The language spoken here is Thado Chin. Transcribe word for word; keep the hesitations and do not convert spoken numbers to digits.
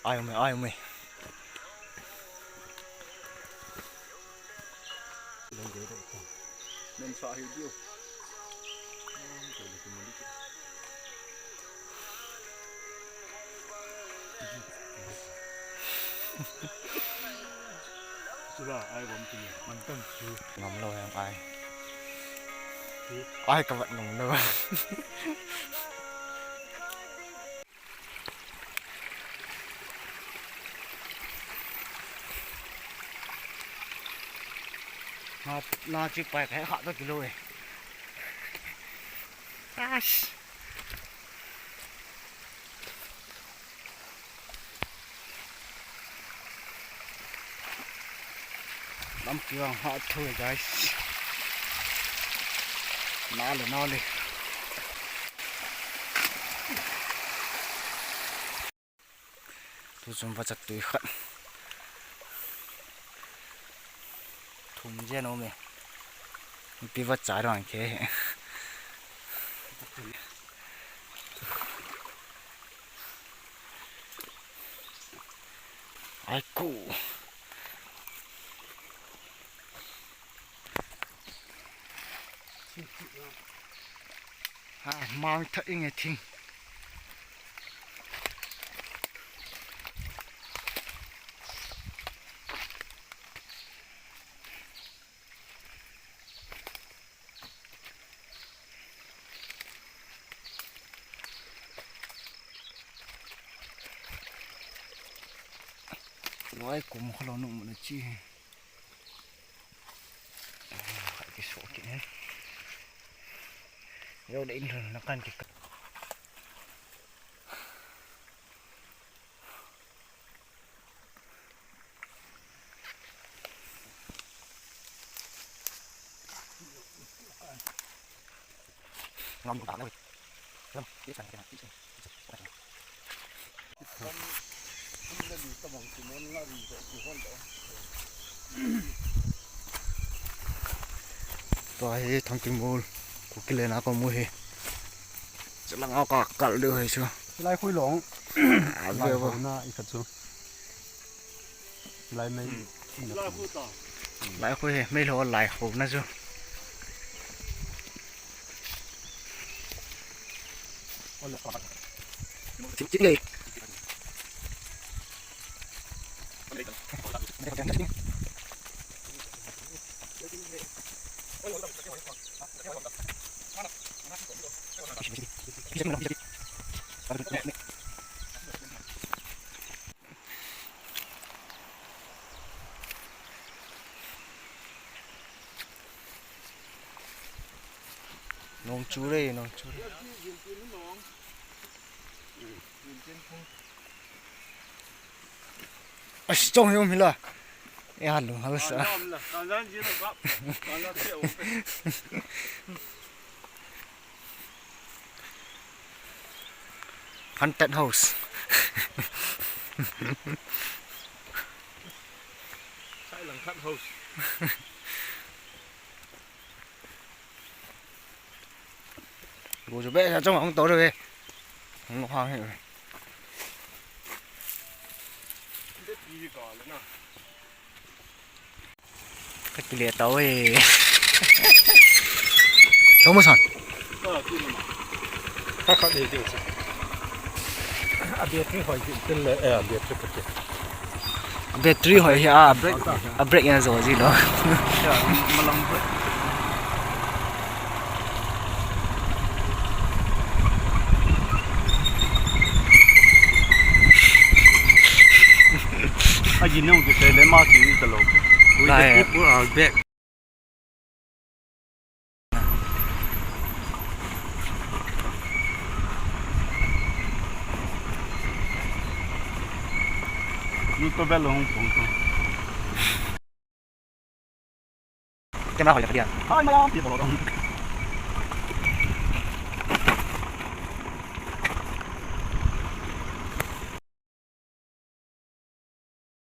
Ai, um e, ai, um e. Nen sa hi diu. Sula, ai bom ti. Man tang chu. Ngam lou em ai. Ai ka vat ngam lou. Na, na chi pai ka he kha to kilo e. Ash. Lampi vang ha thu e, guys. Nale, nale. Tu chun vachat tui khat. Thum jen um e. Pi vachat vang khe. Ai ku. Ha, mang tha ing e thing. Loi kum kho lou nu mu na chi. Ka ki so ki ne. Yo le in lhun na kan ki. Tua hi Thangtingmol, Kuki le na ko mu hi. Chalang a ka kal deu hi chu. Lai khui long. A ve vo. Na i khat chu. Lai mei. Hmm. Lai khu he, mei lho lai khu na chu. Chim chim le. Nong chu re, nong chu re. Asi chong hi um hi la. E ha lung hal sa. Haunted house. Sai lang khat house. Go chu be sa chong hong to re. Hong hang he. Ka kile tau e. Tau mo san. Kha kha de de. A battery hoi ji tel le, eh, a battery ka ti. A battery hoi hi a brake, a brake ya zo ji lo. Ya, malam brake. A ji nung ki te le ma ki ta lo. We the people are back. Lu to bel hung pung to. Kena hoi dia. Hai, malam pi bolo.